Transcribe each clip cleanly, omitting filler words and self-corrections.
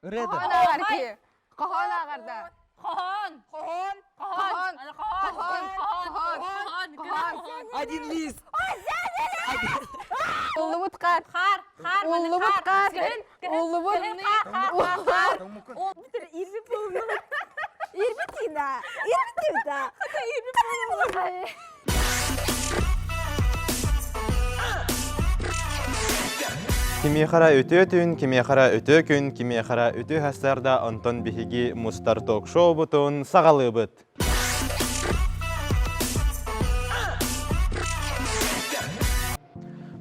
Хоһоон ааҕар киһи. Хоһоон ааҕар да. Хоһоон. Хоһоон. Хоһоон. Хоһоон. Хоһоон. Хоһоон. Хоһоон. Один лист. Уллубут хаар. Хаар. Хаар. Уллубут хаар. Күһүн. Уллубут. Күһүн. Хаар. Хаар. Хаар. Ирбитина. Ирбитина. Кимиэхэ эрэ үтүө түүн, кимиэхэ эрэ үтүө күн, кимиэхэ эрэ үтүө сарсыарда, онтон биһиги мустар ток-шоубутун саҕалыыбыт.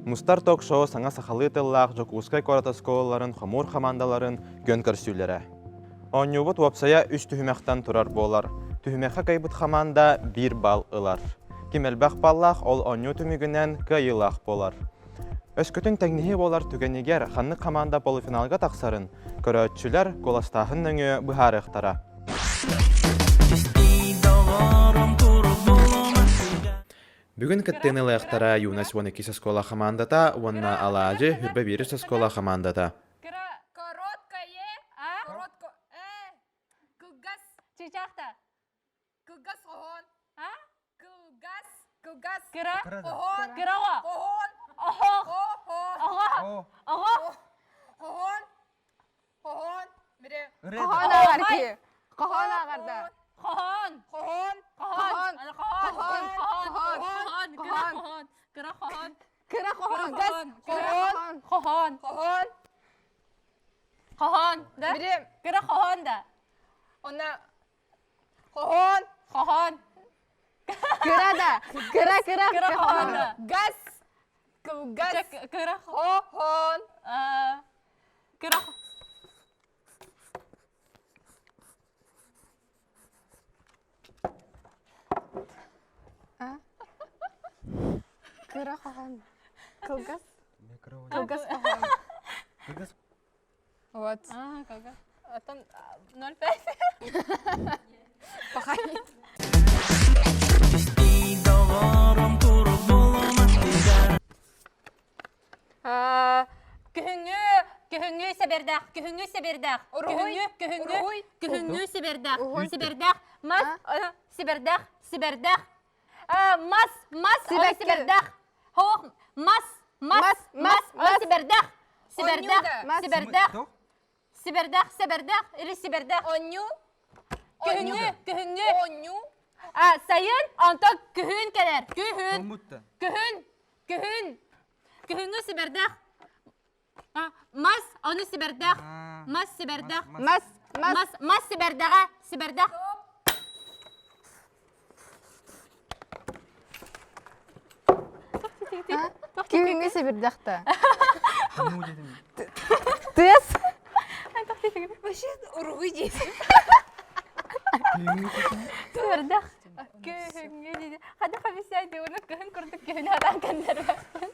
Мустар ток-шоу саҥа сахалыы тыллаах Дьокуускай куорат оскуолаларын хомуур хамаандаларын күөн көрсүүлэрэ. Оонньуубут уопсайа үс түһүмэхтэн турар буолар. Түһүмэххэ кыайбыт хамаанда биир балл ылар. Ким элбэх баллаах, ол оонньуу түмүгүнэн кыайыылаах буолар. Өскөтүн тэҥнэһии буолар түгэнигэр ханнык хамаанда полуфиналга тахсарын көрөөччүлэр куоластааһын нөҥүө быһаарыахтара. Бүгүн кыттыыны ылыахтара Юность 12 оскуола хамаандата уонна Алаадьы Хүрбэ биирис оскуола хамаандата. Кыра. Короткое. А? Коротко. Э. Кылгас. Чычаахта. Кылгас хоһоон. А? Кылгас. Кылгас. Кыра. Хоһоон. Кыраҕа. Хоһоон. Оһох. Хоһоон. Оҕо. Оҕо. Хоһоон. Хоһоон. Мире. Хоһоон ааҕар киһи. Хоһоон ааҕар да. Хоһоон. Хоһоон. Хоһоон. Хоһоон. Хоһоон. Хоһоон. Хоһоон. Кыра Хоһоон. хоһоон. Кыра хоһоон. Кыра хоһоон. Хоһоон. Хоһоон. Хоһоон. Хоһоон. Хоһоон. Да? Мире. Кыра хоһоон да. Она. Хоһоон. Хоһоон. Кыра да. Кыра кыра. Кыра хоһоон да. Газ. Кылгас. Кыра Хоһоон. Кыра Кыра хоһоон. Кылгас. Кылгас хоһоон. Кылгас. Вот. А, кылгас. Оттон 0,5. Пахай. Күһүҥҥү, күһүҥҥү сэбэрдээх, күһүҥҥү сэбэрдээх, күһүҥҥү, күһүҥҥү, күһүҥҥү сэбэрдээх, сэбэрдээх, мас, сэбэрдээх, сэбэрдээх, мас, мас, сэбэрдээх, хоох, мас, мас, мас, сэбэрдээх, сэбэрдээх, сэбэрдээх, сэбэрдээх, сэбэрдээх или сэбэрдээх. Онньуу. Күһүҥҥү, күһүҥҥү. Онньуу. Сайын, онтон күһүн кэлэр. Күһүн. Күһүн, күһүн. Күһүҥҥү сибэрдээх мас, ону сибэрдээх, мас сибэрдээх, Мас, мас. мас, мас сибэрдэҕэ, сибэрдээх. Күһүҥҥү сибирдэхтэ. Тыас. Вообще уруһуй диэсин. Сибэрдэх. Күһүҥҥү диди. Хада комиссия диуна күһүн курдук күһүн хараан кэннэрбэппин.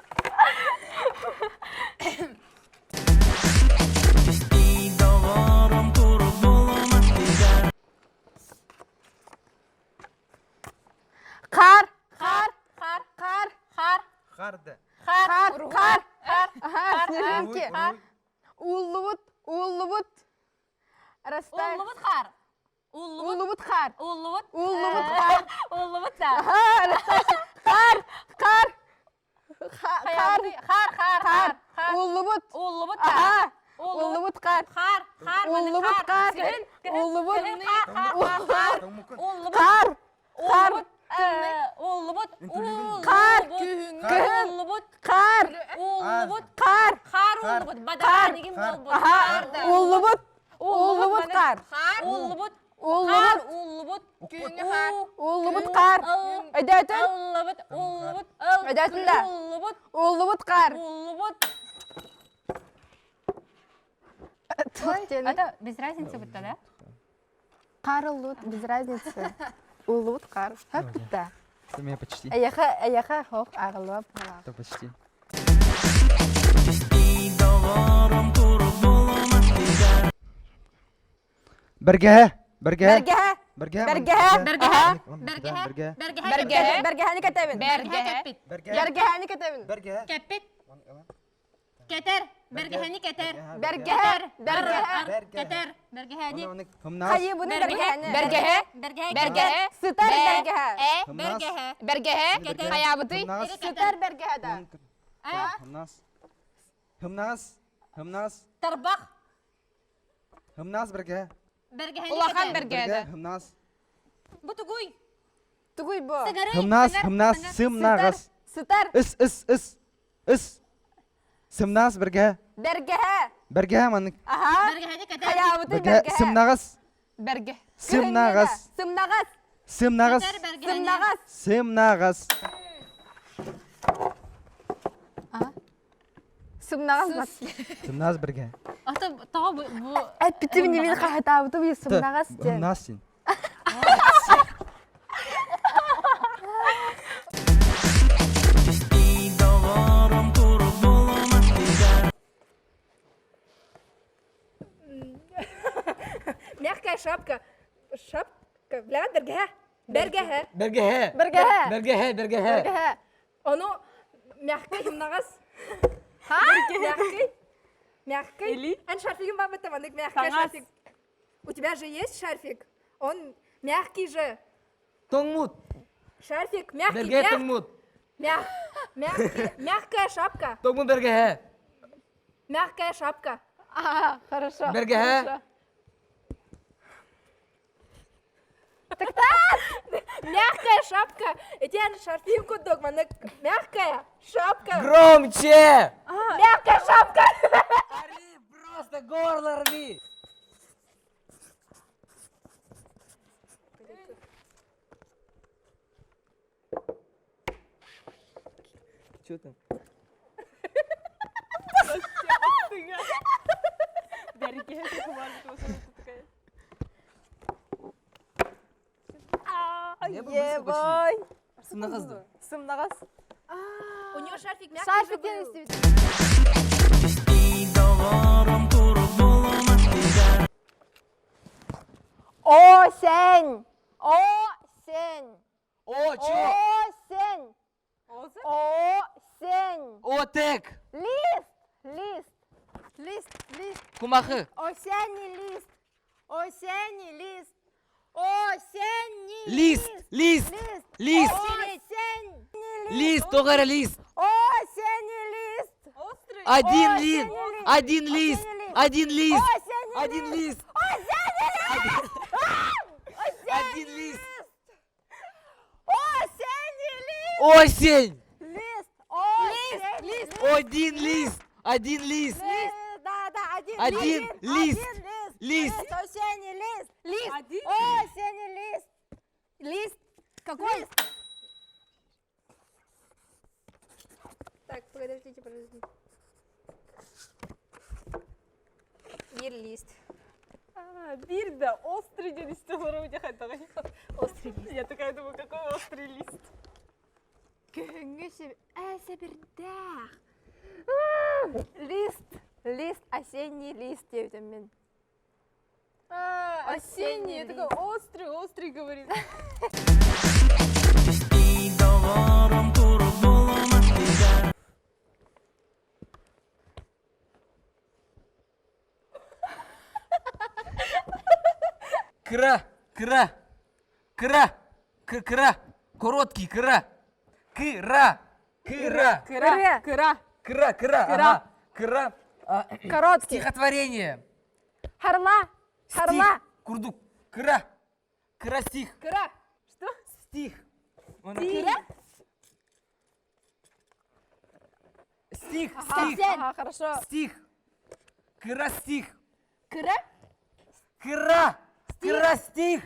Хаар. Хаар, хаар, Хаар. хаар, Харды. хаар, Хаар. Хаар. хаар, Аха, снежинки. хаар. Ууллубут. Ууллубут. Растает. Ууллубут хаар. Ууллубут. Ууллубут хаар. Ууллубут. Ууллубут хаар. Ууллубут да. Аха, растает. Хаар. Хаар. Хаар. Хаар, хаар, Хаар. хаар. Ууллубут. Ууллубут да. Аха. Ууллубут. Ууллубут хаар. Хаар, хаар, Ууллубут хаар. Күһүн, күһүн, Ууллубут. күһүн, хаар, хаар, хаар, хаар. Ууллубут. Хаар. Хаар. Ууллубут. Ууллубут. Хаар. Ууллубут. Күһүн. Ууллубут. Хаар. Ууллубут. Хаар. Хаар ууллубут. Бадараан игин буолбут. Аха. Ууллубут. Ууллубут хаар. Ууллубут. Ууллубут. Хаар ууллубут. Ууллубут хаар. Өйдөөтүн? Ууллубут. Ууллубут. Өйдөөтүн да? Ууллубут. Ууллубут хаар. Ууллубут. Это без разницы будто, да? Хаар ууллубут без разницы. Ууллубут хаар. Хөп да. У меня почти. Эйэхэ, эйэхэ, хоох ааҕыллыбат буолаах. Это почти. Бэргэһэ! Бэргэһэ! Бэргэһэ! Бэргэһэ! Бэргэһэ! Бэргэһэ! Бэргэһэ! Бэргэһэ! Бэргэһэ! Бэргэһэни кэтэбин. Бэргэһэ кэппит. Бэргэһэни кэтэбин. Бэргэһэ! Кэппит. Кэтэр. Бэргэһэни кэтэр. Бэргэһэ. Бэргэһэ. Кэтэр. Бэргэһэни. Хайыбыны бэргэһэни. Бэргэһэ. Бэргэһэ. Сытар бэргэһэ. Э. Бэргэһэ. Бэргэһэ. Хайаабытый? Сытар бэргэһэ да. Хымнаас. Хымнаас. Хымнаас. Тарбах. Хымнаас бэргэһэ. Бэргэһэни Улахан кэтэр. бэргэһэ да. Хымнаас. Бу тугуй? Тугуй бу? Хымнаас, хымнаас, сымнагас. Сытар. Ыс, ыс, ыс. Ыс. Сымнаас бэргэһэ. Бэргэһэ. Бэргэһэ маннык. Аха. Бэргэһэни кэтэр. Хайаабытый Бэргэһэ бэргэһэ. сымнагас. Бэргэ. Сымнагас. Сымнагас. Сымнагас. Кэтэр бэргэһэни. Сымнагас. Сымнагас. Сымнагас бас. Сымнагас бэргэһэ. Ата тоҕо бу бу Эппитим мин хаһытаабытым сымнагас диэн. Хымнаас син. Мягкая шапка. Шапка. Бля, бэргэһэ. Бэргэһэ. Бэргэһэ. Бэргэһэ. Бэргэһэ, бэргэһэ. Бэргэһэ. Ону мягкий сымнаҕас. Мягкий. Мягкий. Эн шарфигин бабыта маннык мягкий шарфик. У тебя же есть шарфик? Он мягкий же. Тоҥмут. Шарфик мягкий. Бэргэһэ Мяг... тоҥмут. Мяг... Мягкий. Мягкая шапка. Тоҥмут бэргэһэ. Мягкая шапка. А, хорошо. Бэргэһэ. Мягкая шапка. Этиэн шарфик курдук маннык мягкая шапка. Громче! Мягкая шапка. Ори, просто горло рви! Че там? Ебой. Сымнаҕас дуо? Сымнаҕас. У нее шарфик мягкий же Шарфик был. диэн истибит. Осень. Осень. О, чё? Осень. Осень. Отек! Лист. Лист. Лист. Лист. Кумахы! Осенний лист. Осенний лист. Осенний Лист! Лист! Лист. Лист! Осенний Лист! Тоҕо эрэ лист! Осенний лист. Один лист! Осенний лист. Один лист! Осенний лист. Один лист! Осенний Один лист. лист! Осенний лист. Один лист! Осенний лист. Осень! Лист. Осенний лист. Один лист! Один лист! Лист. Да, да, один, Один лист. Один лист. Лист. Осенний лист. Лист. Осенний лист. Лист. Какой? Лист. Так, подождите, подождите. Биир лист. Биир да острый диэн истэ олорор Острый лист. Я такая думаю, какой острый лист. Күһүҥҥү сэбирдэх. Лист. Лист. Осенний лист диэбитим мин. А, осенний, я такой острый, острый говорит. Кыра! Кыра! Кыра! К кыра! Короткий кыра! Кыра! Кыра! Кыра, кыра. Кыра, кыра, ага. Кыра. А, Короткий. Стихотворение. Харла. Харла. Стих. Курдук. Кыра. Кыра стих. Кыра. Что? Стих. Кыра? Стих, стих, Ага, хорошо. стих. Кыра стих. Кыра? Кыра. Кыра стих.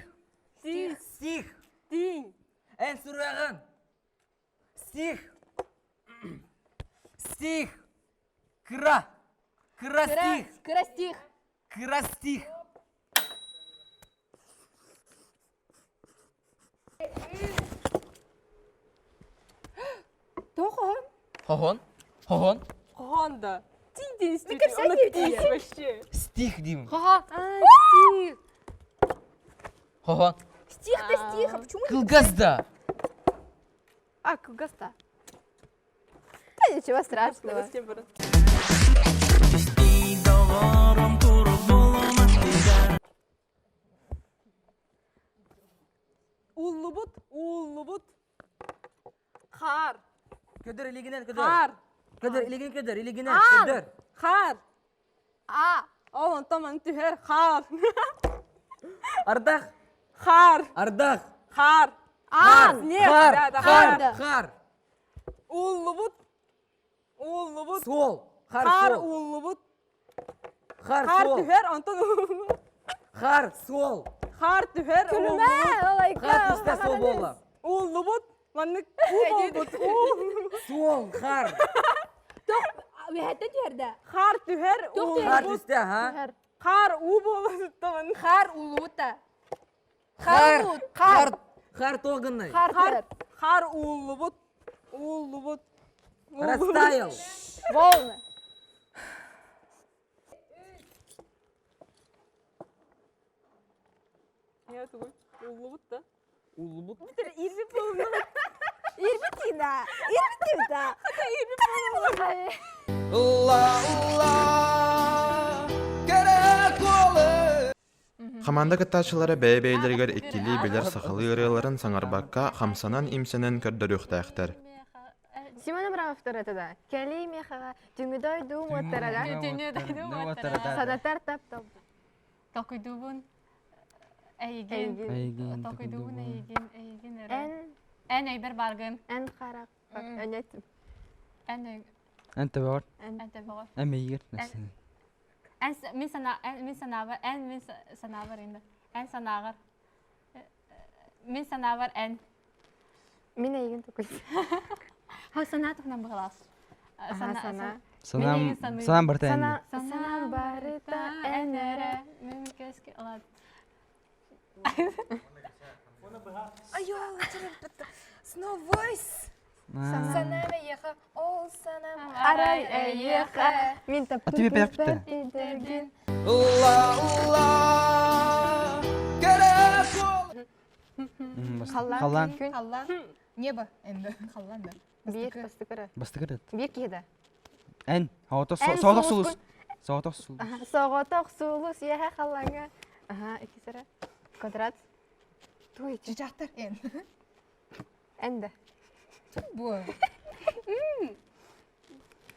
Стих. Стих. Тинь. Эн суруйаҕын. Стих. Стих. Кыра. Кыра стих. Кыра стих. Кыра стих. Тохон. Хохон. Хохон. Хонда. Тинь диэн истибитим. Онно тиис вообще. Стих диим. А, стих. Хохон. Стих-то стих, а почему Кылгас да. А, кылгас да. Да ничего страшного. Кылгас диэн баран. Хаар. Көдөр илигинен көдөр. Хаар. Көдөр илигин көдөр илигинен Аан. көдөр. Хаар. А. Ол онтон маны түһэр. Хаар. Ардах. Хаар. Ардах. Хаар. Хаар. Снег. Хаар. Да, да, Хаар. хаар. Хаар. Ууллубут. Ууллубут. Суол. Хаар Хаар суол. ууллубут. Хаар Хаар суол. түһэр, онтон ууллубут. Хаар суол. Хаар түһэр, ууллубут. Хаар түстэ суол буолла. Ууллубут. Маннык уу буолбут. Уу. Суол хаар. Үһэттэн түһэрдэ. Хаар түһэр, Хаар ууллубут. түстэ, ха? Хаар уу буолбут. Хаар ууллубута. Хаар. Хаар. Хаар туох гыннай? Хаар Хаар хаар ууллубут. Ууллубут. Растаял. Волны. Не тугуй? Ууллубут да. Ууллубут. Битер ирбит болумна. Ирбитина. Ирбитина. Хамаанда кыттааччылара бэйэ-бэйэлэригэр иккилии билэр сахалыы ырыаларын саҥарбакка, хамсанан-имсэнэн көрдөрүөхтээхтэр. Симон Абрамовтар это да. Кэлии миэхэҕэ түҥү дойду уоттара Түнү дойду уоттара. Санатар тап-тап. Толкуйдуубун эйигин. Эйигин. Толкуйдуубун эйигин, эйигин эрэ. Эн Эн өйбөр баргын. эн харах. Өнөт. Эн өй Эн төбөҕөр. эн төбөҕөр. Эн мейгер. Эн мин сана эн мин санаабар эн мин санаабар инде. Эн санааҕар. Мин санаабар эн. Мин эйигин тукуй. Ха санаа туһунан быһылаас. Сана. Санаам санаам барыта эн. Санаам барыта эн эрэ. Мен кэски ладно. Айоо, Snow Voice. Санам эйиэхэ, ол санам арай эйиэхэ. Мин А тебе таптыыр пепті. идэргин. Халлаан. Халлаан. Халлаан. Небо. Энди. Халлаан да. Биир бастыкыра. Бастыкырыт. Биир киһи да. Эн. Соҕотох Эн соҕотох сулус. сулус. Соҕотох сулус. Соҕотох сулус үөһэ халлааҥҥа. Аха, иккисэрэ. Квадрат. Туй. Чычахтар эн. Эн да. Бу.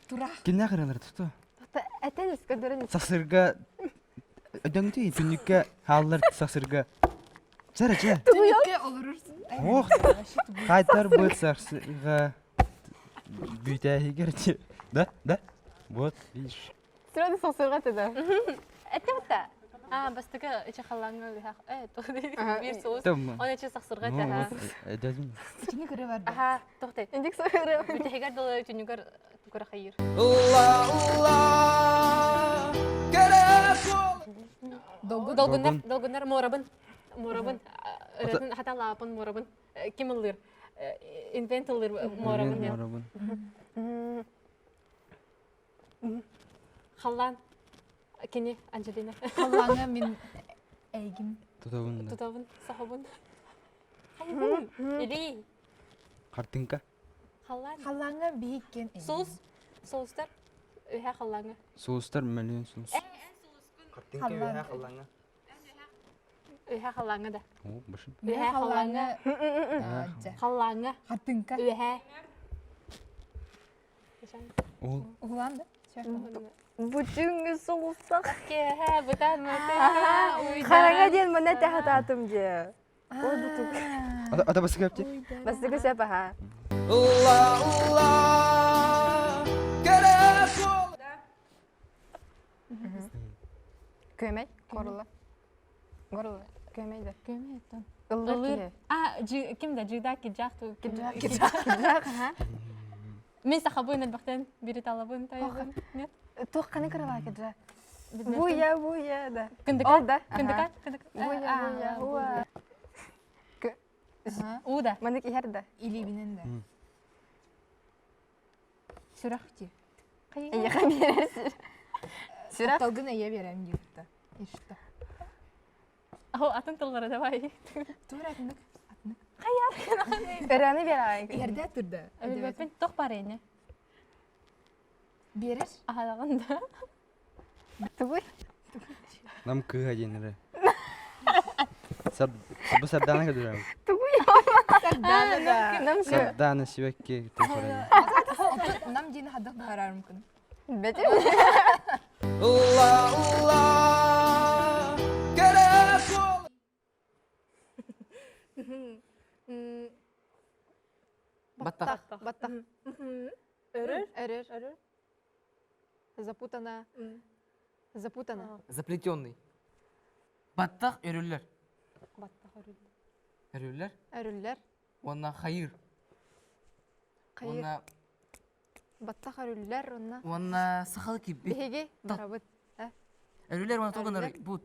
Тураах. Киннээх ырыалары туту. Этен искөдөрөн. Сахсырга өдөҥтүй түннүккэ хааллар сахсырга. Чара чэ. Түннүккэ олорурсун. Ох. Хайтар быт сахсырга бүтээһигэр Да, да. Вот, видишь. Сразу сахсырга тогда. Это вот А, бастакы ичи халлааҥҥа ыһах э биир соус. Он ичи сахсырга таха. Ичини көрө бар. Аха, тохтой. Индик сахыры. Бүтәһигэр дылы түнүгэр тугара хайыр. Долгуннар, долгуннар морабын. Морабын. Ырытын хата лаапын морабын. Ким ыллыр? Инвент ыллыр морабын. Морабын. Халлаан. Кини Анжелина. Халлааҥҥа мин эйгин. Тутабын. Тутабын, сахабын. Хайыбын. Или. Картинка. Халлаан. Халлааҥҥа биһиккен. Соус. Соустар. Үһэ халлааҥҥа. Соустар мөлүйүөн соус. Картинка үһэ халлааҥҥа. Үһэ халлааҥҥа да. О, башым. Үһэ халлааҥҥа. Халлааҥҥа. Хартыҥка. Үһэ. Ол. Уһулаан да? Бүтүҥҥү сулустах. Киэһэ бытаан Хараҥа диэн манна тэхатаатым дьэ. Ол бутук. Ата бастыкы эпти? Бастыкы сөп аха. Көмей, горло. Горло. Көмей да. Көмей оттон. Ыллыр. А, ким да, жида, киджах. Киджах, киджах, аха. Мин сахабын элбэхтэн бири талабын тайыбын. Нет? Туох қаны кыралаа киджа? Буя, буя, да. Кындыка? Ол да. Кындыка? Кындыка? Буя, буя, уа. У да. Манык иһэр да. Илиибинэн да. Сүрэх ти. Эйиэхэ биэрэр сүр. Сүрэх. Талгын эйэ биэрэн диэбитэ. Ишта. О, атын тыллары давай. Тур атынык. Атынык. Ырыаны биэрэ Иһэрдэ турда. Өлбөппүн тох бар эне. Биэрэр. Аһалагын да. Тугуй? Нам кыыһа диэн эрэ. Бу сардаана көдүрэр. Тугуй? Сардана, да. Нам Сардана сибэкки тохорайа. Нам диэн хадах быһаарар мүмкүн. Бэти. Ылла, ылла, кэрэ куол. Баттах. Баттах. Өрөр. Өрөр. Өрөр. Запутана. Запутана. Заплетенный. Баттах өрүллэр. Баттах өрүллэр. Өрүллэр. Өрүллэр. Уонна хайыр. Хайыр. Уонна Баттах өрүллэр уонна. Уонна сахалы киппит. Биһиги барабыт. Өрүллэр уонна тугунар бут.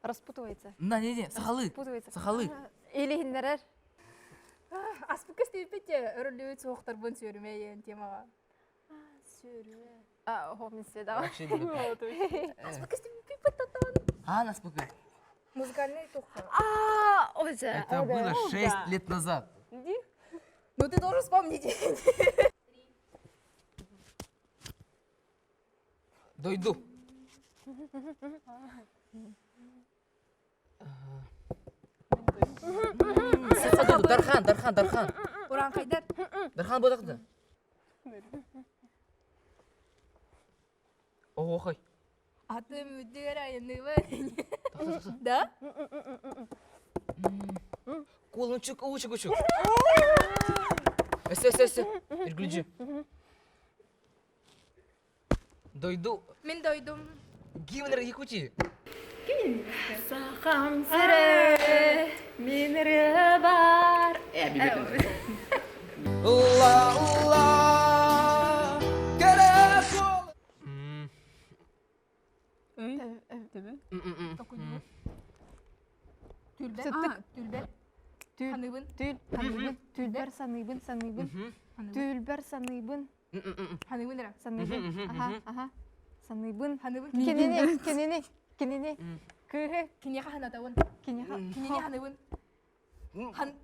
Распутывается. На, не, не, сахалы. Распутывается. Сахалы. Илиһиннэрэр. Аспыкка стиппите өрүллүбүт суохтарбын сүөрүмэ темаҕа. Сүөрүмэ. А, хомнисте, да. Вообще не Аспыкка стиппит татан. А, наспыка. Музыкальный тухха. А, оже. Это было 6 лет назад. Ну ты должен вспомнить. Дойду. Дархан, Дархан, Дархан. Уран Хайдар. Дархан бодақды. Оохой. Аты мүддігер айыныба. Да? Кулунчук, учук, учук. Өссө, өссө, өссө. Үргүлдьү. Дойду. Мин дойдум. Гимн Якутии. Сахам сирэ, мин бар. Ылла, ылла, кэрэ куол. Түлбэ. Сыттык. Түлбэ. Түүл. Ханыбын. Түүл. Саныыбын. Түүлбэр саныыбын, саныыбын. Түүлбэр саныыбын. Ханыбын эрэ. Саныыбын. Аха, аха. Саныыбын. Ханыбын. Кинини, кинини, кинини. Кыыһы. Киниэхэ ханатабын. Киниэхэ. Кинини ханыбын. Хан.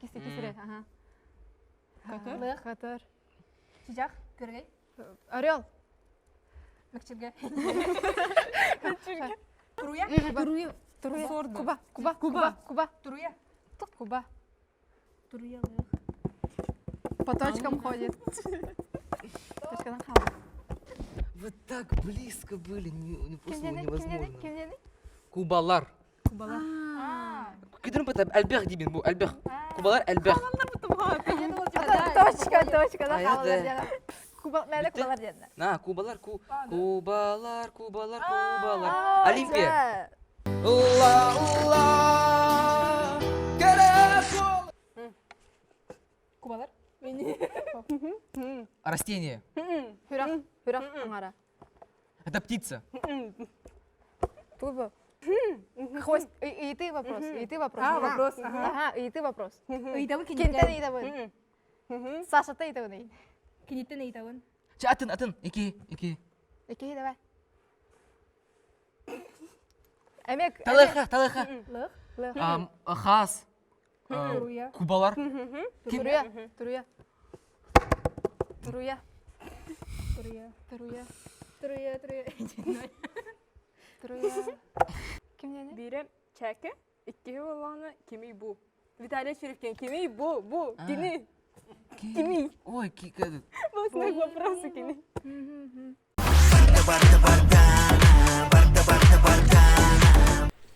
Киси кисире. Аха. Көтөр. Көтөр. Чичах. Көргэй. Орел. Мэкчиргэ. Туруя. Туруя. Туруя. Куба. Куба. Куба. Куба. Туруя. Куба. Туруя. По точкам ходит. Точкадан хаалар. Вы так близко были, не, не просто Кимнени, кимнени, невозможно. кимнени? Кубалар. Кубалар. Кыдырым бата Альбех дибин бу, Альбех. Кубалар Альбех. Точка, точка, да, А, я хаалар да. диэн. Куба, мэлэ Бүттэ? кубалар диэн. На, Кубалар, ку, Кубалар, Кубалар, Кубалар. Олимпия. Ылла, ылла, кэрэ куол. Кубалар. Растение. Хүрэх, хүрэх аҥара. Это птица. Тугу. Хвост. И ты вопрос, и ты вопрос. А, вопрос. Ага. Ага, и ты вопрос. Ыйтабын Кинтэн киниттэн. ыйтабын. Саша, ты ыйтабын. Киниттэн ыйтабын. Чэ, атын, атын. Ики, ики. Ики, давай. Эмек. Талыха, талыха. Лых. Лых. Хас. Туруя. Кубалар. Туруя, туруя. Туруя, Туруя. туруя, Туруя, туруя. туруя. Кимнени? Биирэ чээкэ, иккиһи буоллаҕына кимий бу? Виталий Черевкин кимий бу, бу, кини? Кими? Ой, ки, Бу знак вопроса кини.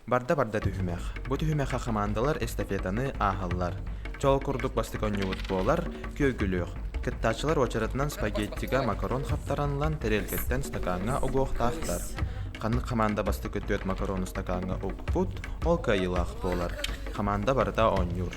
Барда-барда түһүмэх. Бу түһүмэххэ хамаандалар эстафетаны ааһаллар. Чол курдук бастакы оонньуубут буолар, күөгүлүөх. Кыттааччылар уочаратынан спагеттига макарон хаптаранылан тэриэлкэттэн стакаҥҥа угуохтаахтар. Ханнык хамаанда бастакы түөрт макарону стакаҥҥа укпут, ол кыайыылаах буолар. Хамаанда барыта оонньуур.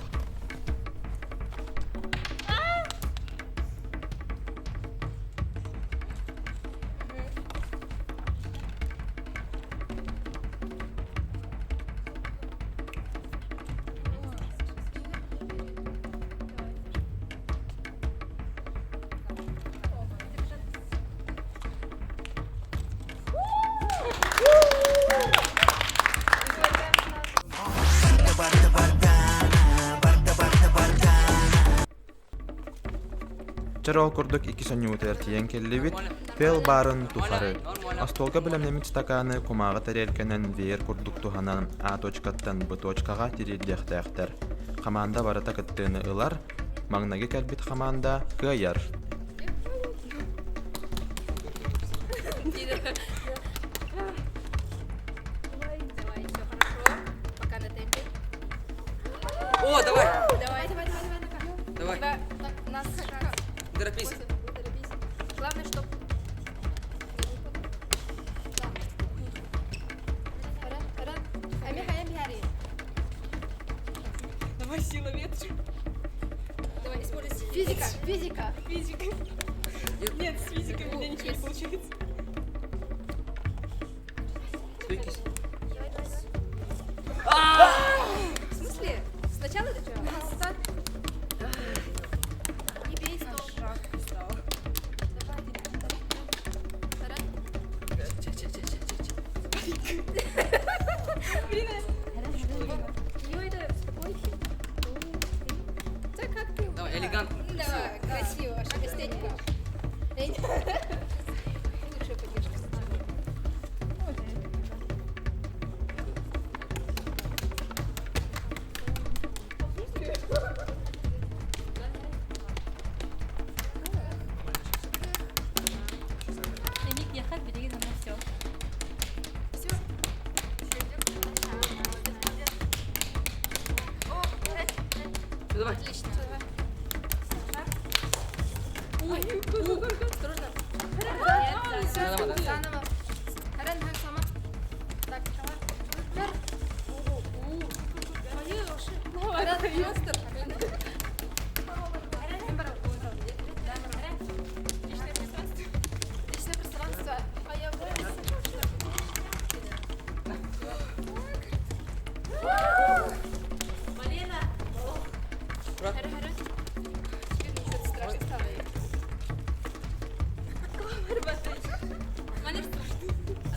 Чэр ол курдук икки сонньуутугар тиийэн кэллибит, тыал баарын тухары. Остуолга бэлэмнэммит стаканы кумааҕы тэриэлкэнэн веер курдук туһанан А точкаттан Б точкаҕа тириэрдиэхтээхтэр. Хамаанда барыта кыттыыны ылар, маҥнайгы кэлбит хамаанда кыайар. Давай, все хорошо. Пока на темпе. О, давай! Давай, давай, давай, давай, Давай. давай. Так, у нас шанс. Торопись. Торопись. Главное, чтоб... Давай, сила ветра. Давай, используй Физика, физика. Физика. Нет, с физикой у меня ничего не получается. Стойкись. В смысле? Сначала Не бей стол. Да как ты? Давай, элегантно. Давай, красиво, эстетика. Лучшая поддержка. Давай. Отлично. Осторожно. Заново, да? Заново. Харан, хан, сама. Так, давай. Харан, монстр. Личное пространство. А я Теперь мне что-то страшно стало.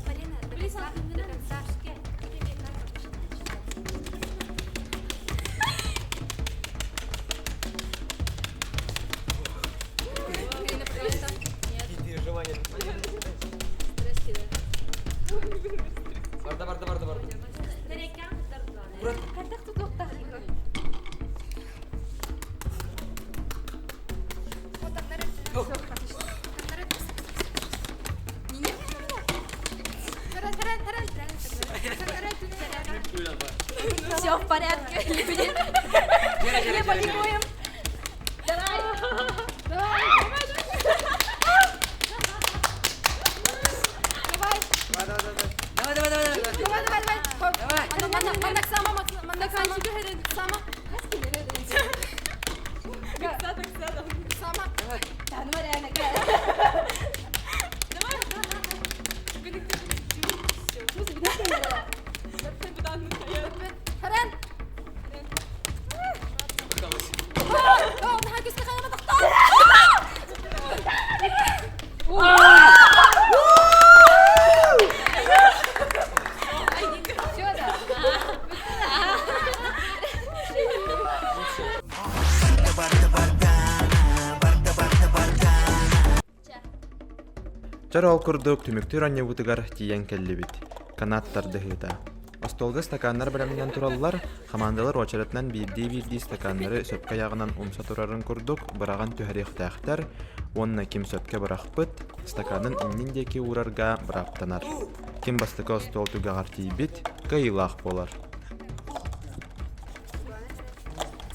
Полина, до конца, до конца. Ирина, пожалуйста. Нет. Здрасте, да. Барда, барда, барда, барда. Вот так, наверное, всё, отлично. Так, наверное, Не-не. Таран, таран, таран, таран, таран, таран. Все в порядке, люди. Не паникуем. Давай, давай, давай, давай. Давай, давай, давай. Хоп. Давай. Манна, манна, сама, манна, сама. Сама. Сама. Да, ну реально. Харан. О, нахакиска хайа матахтар. Всё, да. Чар ол курдук түмүктүүр оонньуубутугар тиийэн кэллибит. Канат тардыһыыта. Остуолга стаканнар бэлэмнэнэн тураллар, хамаандалар уочаратынан биирдии-биирдии стаканнары сөпкө айаҕынан умса турарын курдук быраҕан түһэриэхтээхтэр уонна ким сөпкө бырахпыт, стаканын иннин диэки уурарга бырааптанар. Ким бастакы остуол түгэҕэр тиийбит, кыайыылаах буолар.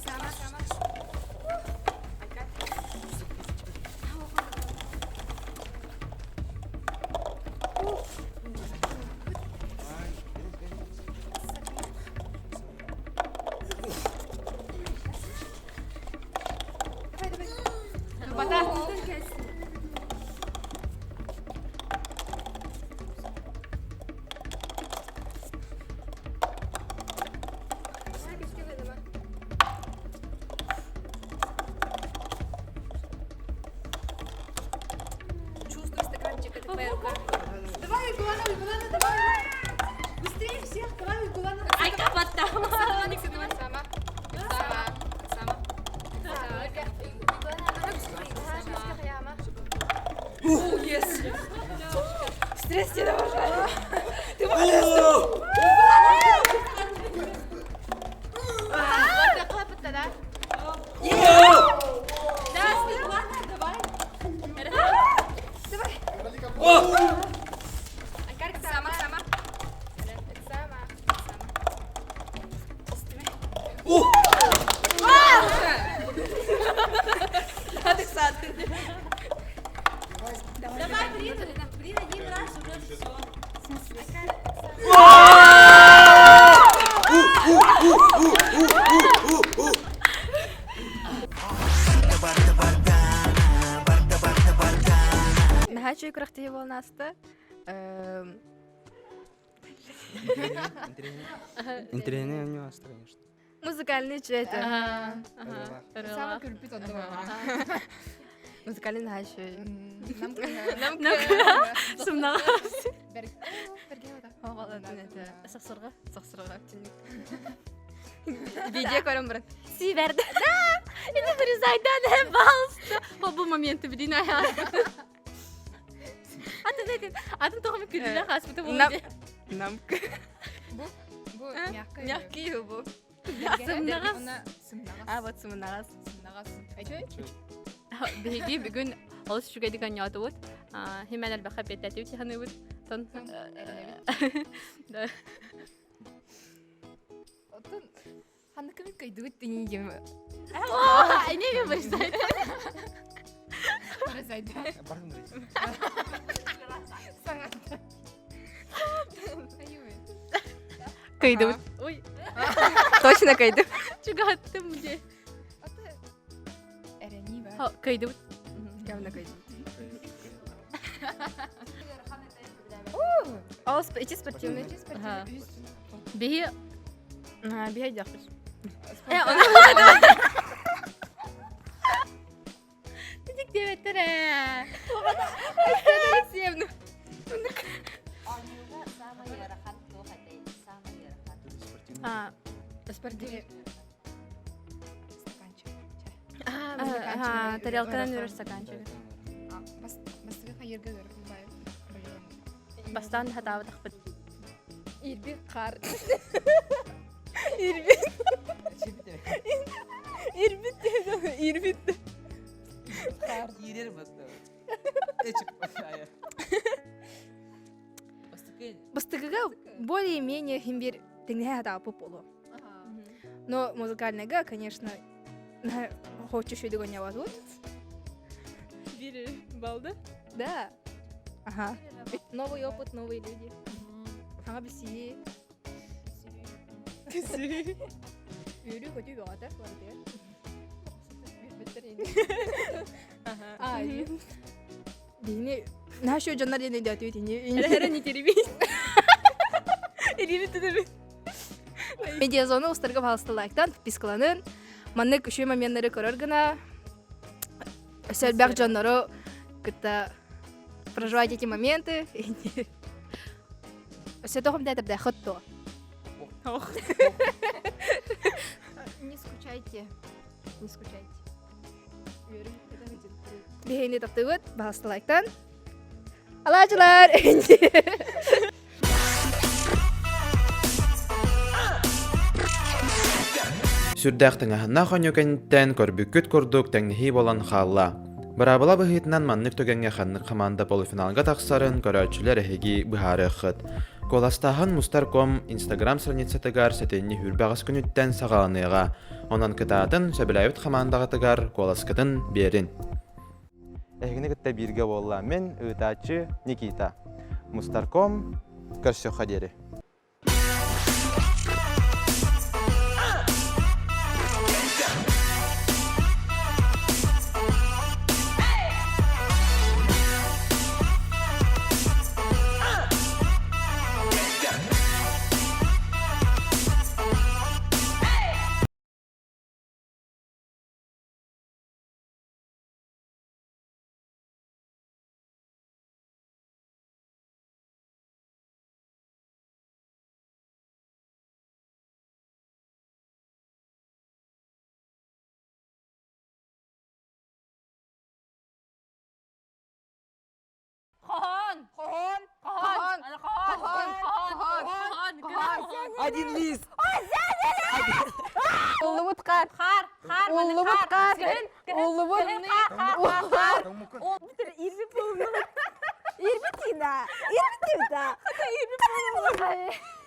Сама, сама. Давай, давай. Давай, блин, блин, один раз уже все. Наһаа үчүгэй күрэхтэһии буолан ааста. Интригэни оонньуу ааста, конечно. Музыкальный чё это? Самый күлбүт онно. Музыкальный наһаа үчүгэй. Сымнаҕас. Сахсырга. Сахсырга. Видео көрөн баран. Сиверді. Да! Ini вырезайдан пожалуйста. Бу моменты билин Атын этин, атын тоҕо күлүнэ хаспыты бу. Нам. Бу бу мягкий. Мягкий бу. Сымнаҕас. Сымнаҕас. А вот сымнаҕас. Сымнаҕас. Биһиги бүгүн олус үчүгэйдик оонньоотубут. Химэн элбэххэ эппиэттээтибит саныыбыт. Тон Оттон ханнык көмүк көйдүгүт тини диэм. Эне мен вырезайт. Вырезайт. Саҥа. Кыйдыбыт. Ой. Точно кыйдым. Чугаттым де. Эрэни бар. Кыйдыбыт. Явно кыйдым. Ол ити спортивный. Биһи Биһи дьахпыт. Э, Тик диэбэттэр ээ. Алексеевна. Оонньууга саамай ыарахан туох этэй? Саамай ыарахан. А, спортивный. Стаканчик. А, тарелканан үрэр стаканчик. Бастыгы хайырга ыарахан бай. Бастаан хатаабатахпыт. Ирбит хаар. Ирбит. Ирбит Ирбит. Киирэр баста. Эчик басая. Бастыкы. Бастыкыга более-менее химбир тэҥнэһэ хатааппыт буолуо. Но музыкальныйга, конечно, хочешь үдүгөнньабатыбыт. Бири балды. Да. Ага. Новый опыт, новые люди. Ага, билсии. Үөрүү көтүү бөҕөтө барытыгар. А, Биһини наша дьоннор диэн өйдөөтүбүт ини. Эрэ не теребить. Илиини тутабын. Медиазона устарга пожалуйста лайктан, подпискаланын. Маннык үчүгэй моменнары көрөр гына. Өссө элбэх дьоннору кытта проживать эти моменты. Өссө тоҕом театрдаахыт дуо? Не скучайте. Не скучайте. Биһини таптыыбыт, пожалуйста лайктан. Алаачылар! Сүрдээх тыҥаһыннаах оонньуу кэнниттэн көрбүккүт курдук тэҥнэһии буолан хаалла. Быраабыла быһыытынан маннык түгэҥҥэ ханнык хамаанда полуфиналга тахсарын көрөөччүлэр эһиги быһаарыаххыт. Куоластааһын Мустарком Инстаграм страницатыгар сэтинньи сүүрбэҕис күнүттэн саҕаланыаҕа. Онон кытаатын, сөбүлээбит хамаандаҕытыгар куоласкытын биэрин. Эһигини кытта бииргэ буолла мин, ыытааччы Никита. Мустарком көрсүөххэ диэри. Хоһоон! Хоһоон! Хоһоон! Хоһоон! Хоһоон! Хоһоон! Один лист. Уллубут хаар. Хаар! Хаар! Уллубут хаар. Кыһын! Уллубут. Кыһын! Хаар! Хаар! Хаар! Ирбит Ирбит Ирбит Ирбит.